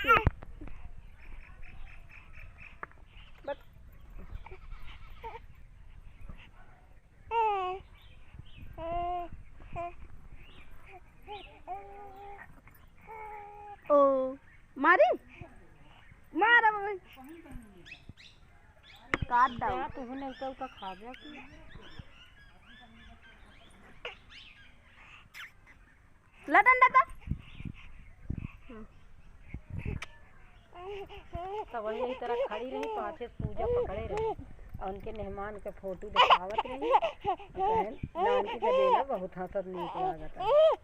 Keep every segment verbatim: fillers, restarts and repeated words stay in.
ओ, मारी? मार अब। काट दो। क्या तुहू ने उका, उका खा गया कि? ला डंडा तो। तब वही यही तरह खड़ी रही, पाछे से पूजा पकड़े रही और उनके मेहमान के फोटो दिखावत रही। और कहन, "नानकी का बेला बहुत हंसत नीक लागत है।"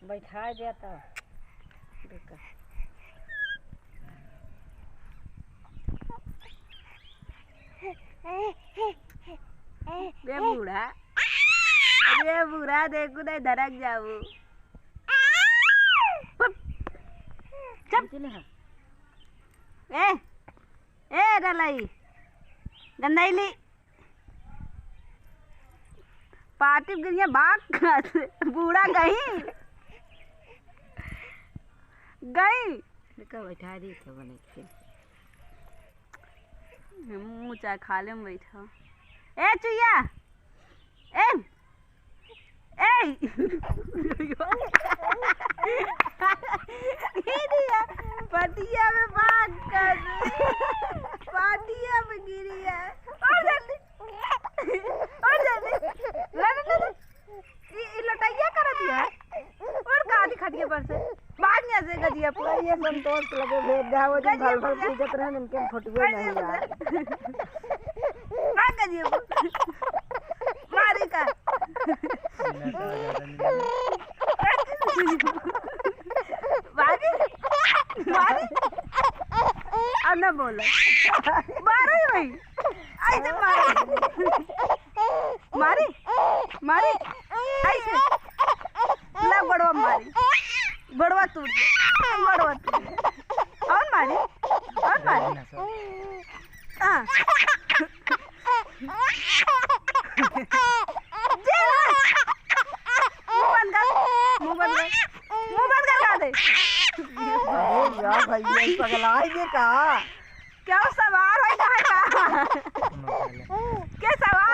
बैठाए दिया तो। देखा। बे बूढ़ा, अरे बूढ़ा, देखू नहीं धड़क जाऊ। चुप। ए, ए रलई, गंदैली। पाटी गिरिया बाग बूढ़ा गई, गई। देखा, बैठा दी तो बने के। मुँह चाहे खाले में बैठा। ए चुईया, ए, ए। ई दिया, पटिया में बाग कर। पटिया में गिरिया। और जल्दी। और जल्दी। ले, ले, ले, ले। ई, ई लटैया करत है। और का दी खटिया पर से? भाग यहाँ से गजिया पर। ये संतोष लगे भेद जाओ, जो गजिया भल भल पर जा। पूजत रहन, इनके फोटुए गजिया नहीं पर यार। जा। भाग गजिया पर। मारी का। मारी, मारी। अब ना बोलो। मारो ही भाई। ऐसे मारो। मारी, मारी। ऐसे। ला बड़वा मारी। बड़वा तूर दे। बड़वा तूर दे। और मारी। और मारी। हाँ। जे ला। मुँह बंद कर। मुँह बंद कर। मुँह बंद कर, ला दे। अरे यार भैया, पगला है ये का?